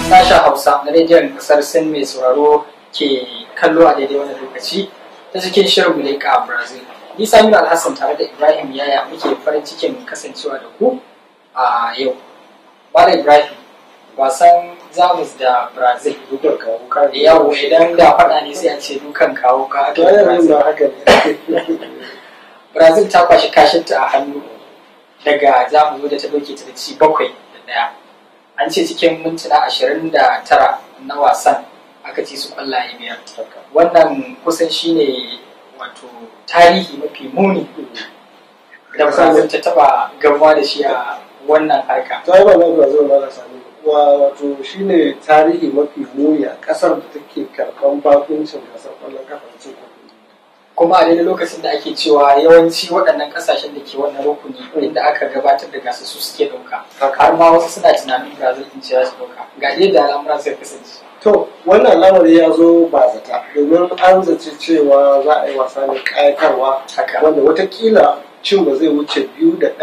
Sashen Hausa na rediyon kasar Sin mai sauraro ke kallo a daidai wannan lokaci ta cikin shirin Muleka a Brazil. Ni Saminu Alhassan tare da Ibrahim Yaya muke farin cikin kasancewa da ku a yau. Malam Ibrahim, wasan Jamus da Brazil. Dukan kawo ka. Yau idan da faɗa ne sai a ce dukan kawo ka. To yanzu ba haka ne. Brazil ta kwashi kashinta a hannu daga Jamus da ta doke ta da ci 7-1. An ce cikin mintuna 29 na wasan aka ci su kwallaye 5. Wannan kusan shine wato tarihi mafi muni da Brazil ta taba gamuwa da shi a wannan harka. Ta yi ba na Brazil ba na sami wato shine tarihi mafi muni a kasar da take karban bakuncin gasar kwallon kafa ta cin kofin. Kuma a daidai lokacin da ake cewa yawanci waɗannan ƙasashen da ke wannan rukuni inda aka gabatar da gasa su suke ɗauka. Har ma wasu suna tunanin Brazil din ce za su ɗauka. Ga yadda al'amuran suka kasance. To, wannan al'amari ya zo ba zata, domin an zaci cewa za a yi wasa mai ƙayatarwa wanda watakila cin ba zai wuce 2-1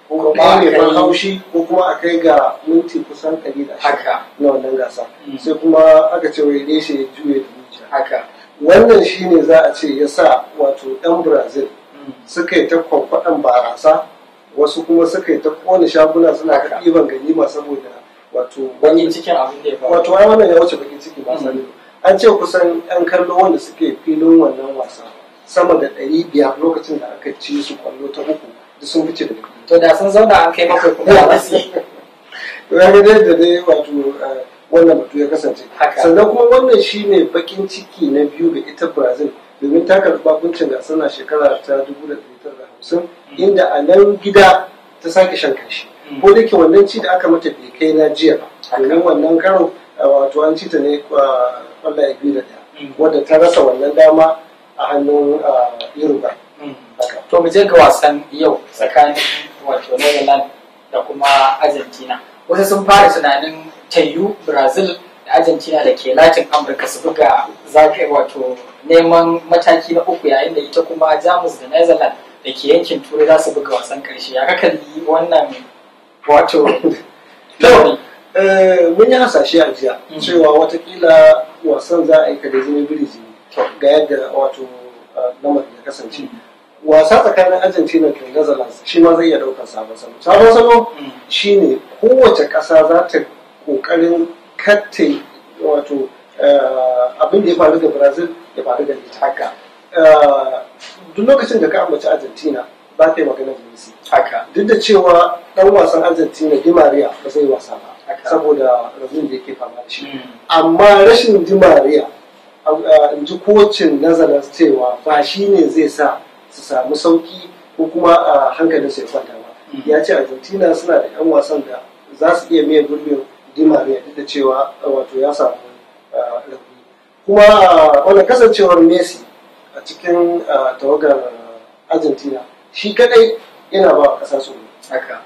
ko ɗaya mai ban haushi ko kuma a kai ga minti kusan 120 na wannan gasa. Sai kuma aka ce wai reshe ya juye da zuciya. Haka. Wannan shine za a ce ya sa wato ɗan Brazil suka yi ta kwankwaɗan barasa, wasu kuma suka yi ta ƙone shaguna suna ta ɗiban ganima saboda wato bakin cikin abin da ya faru. Wato ai wannan ya wuce bakin ciki ba sani. An ce kusan ɗan kallo wanda suke filin wannan wasa sama da 500 lokacin da aka ci su kwallo ta 3 duk sun fice daga fili. To da sun zauna an kai 7 kuma da wasu. To ya ga dai da dai wato wannan batu ya kasance. Sannan kuma wannan shine bakin ciki na biyu ga ita Brazil domin ta karɓi bakuncin gasar na shekara ta 1950 inda a nan gida ta sake shan kashi. Ko da ke wannan ci da aka mata bai kai na jiya ba. Domin wannan karo wato an ci ta ne kwallaye 2-1 wadda ta rasa wannan dama a hannun Uruguay. To mu je ga wasan yau tsakanin wato Netherlands da kuma Argentina. Wasu sun fara tunanin tayu Brazil da Argentina da ke Latin Amurka su buga zafi wato neman mataki na 3 yayin da ita kuma Jamus da Netherlands da ke yankin Turai za su buga wasan karshe. Ya ka kalli wannan wato To, mun yi hasashe a jiya cewa watakila wasan za a yi kada jini biri jini ga yadda wato lamarin ya kasance. Wasa tsakanin Argentina da Netherlands shi ma zai iya ɗaukar sabon salo. Sabon salo shine kowace ƙasa za ta ƙoƙarin katte wato abin da ya faru da Brazil ya faru da ita. Haka. Duk lokacin da ka ambaci Argentina ba ka yi magana da Messi. Haka. Duk da cewa ɗan wasan Argentina Di Maria ba zai wasa ba saboda raunin da yake fama da shi. Amma rashin Di Maria in ji kocin Netherlands cewa ba shi ne zai sa su samu sauki ko kuma a hankalin su ya kwanta ba. Ya ce Argentina suna da 'yan wasan da za su iya maye gurbin Di Maria duk da cewa wato ya samu rauni. Kuma wannan kasancewar Messi a cikin tawagar Argentina shi kadai yana ba kasa tsoro. Haka.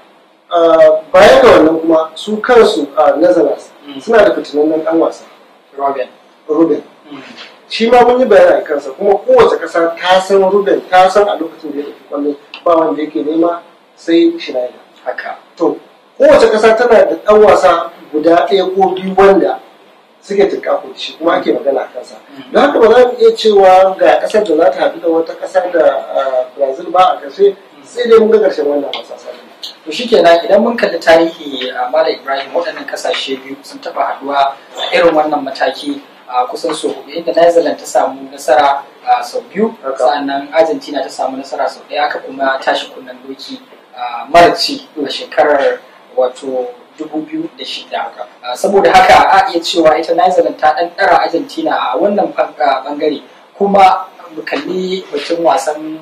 Bayan da wannan kuma su kansu a Netherlands suna da fitinannen dan wasa. Robin. Ruben. Shi ma mun yi bayani a kansa kuma kowace kasa ta san Ruben ta san a lokacin da ya ɗauki kwallo ba wanda yake nema sai Schneider. Haka. To kowace kasa tana da ɗan wasa guda ɗaya ko biyu wanda suke tunƙafo da shi kuma ake magana a kansa. Don haka ba za mu iya cewa ga ƙasar da za ta haɗu da wata ƙasa da Brazil ba a ƙarshe sai dai mun ga ƙarshen wannan wasa sani. To shikenan idan mun kalli tarihi a Malam Ibrahim waɗannan ƙasashe biyu sun taɓa haɗuwa a irin wannan mataki a kusan sau 4 inda Netherlands ta samu nasara sau 2 sannan Argentina ta samu nasara sau 1 aka kuma tashi kunnen doki mara ci a shekarar wato 2006. Saboda haka a iya cewa ita Netherlands ta ɗan ɗara Argentina a wannan ɓangare kuma mu kalli batun wasan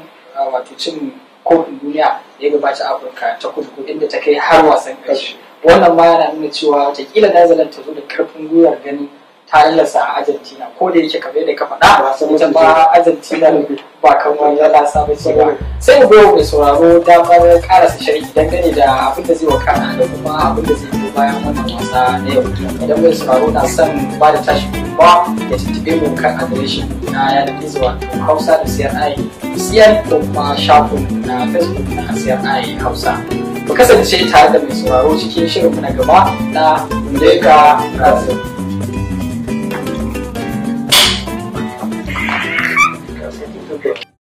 wato cin kofin duniya da ya gabata Afirka ta Kudu inda ta kai har wasan ƙarshe. Wannan ma yana nuna cewa watakila Netherlands ta zo da karfin gwiwar gani ta lallasa a Argentina ko da yake kamar yadda ka faɗa ita ma Argentina ba kan wani lallasa ba ce ba. Sai mu goyo mai sauraro damar karasa sharhi dangane da abin da zai wakana da kuma abin da zai biyo. bayan wannan wasa na yau. Idan mai sauraro na son ba da tashi gudunmawa, ya tuntuɓe mu kan adireshin na yanar gizo, wato Hausa da CRI CN, ko kuma shafin na Facebook na CRI Hausa. Mu kasance tare da mai sauraro cikin shirinmu na gaba na Muleka Brazil.